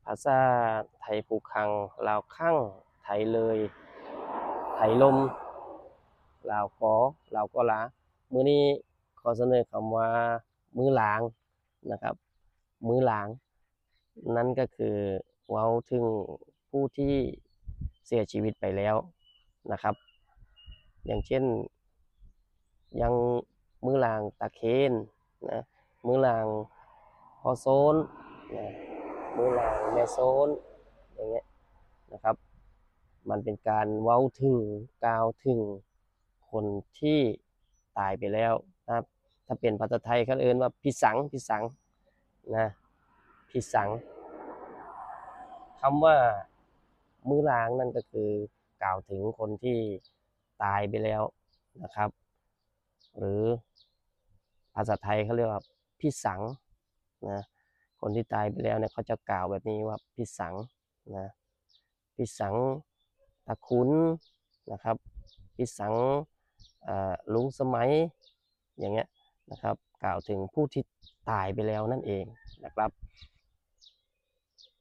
ພາສາໄທພູຄັງ, ລາວຄັງ, ໄທເລີຍ, ໄທລົມ, ລາວກໍ, ລາວກໍລາ. ມື້ນີ້ຂໍສະເໜີຄຳວ່າ ມື້ລາງນະຄັບ, ມື້ລາງ. ນັ້ນກໍຄືເວົ້າເຖິງຜູ້ທີ່ເສຍຊີວິດໄປແລ້ວນະຄັບ ຢ່າງເຊັ່ນ ຢ່າງມື້ລາງຕາເຄນນະ, ມື້ລາງພໍ່ໂຊນນະ, ມື້ລາງແມ່ໂຊນ ຢ່າງເງຍນະຄັບ. ມັນເປັນການເວົ້າເຖິງ, ກ່າວເຖິງຄົນທີ່ຕາຍໄປແລ້ວນະ. ຖ້າເປັນພາສາໄທເຂົາເອີ້ນວ່າພິສັງ, ພິສັງນະ, ພິສັງ. ຄຳວ່າມື້ລາງນັ້ນກໍຄືກ່າວເຖິງຄົນທີ່ຕາຍໄປແລ້ວນະຄັບ ຫຼືພາສາໄທເຂົາເອີ້ນວ່າພິສັງນະ. ຄົນທີ່ຕາຍໄປແລ້ວເນຍ ເຂົາຈະກ່າວແບບນີ້ວ່າພິສັງນະ, ພິສັງຕາຂຸນນະຄັບ, ພິສັງ ເອີ ລຸງສະໄໝ ຢ່າງເງຍນະຄັບ, ກ່າວເຖິງຜູ້ທີ່ຕາຍໄປແລ້ວນັ້ນເອງນະຄັບ.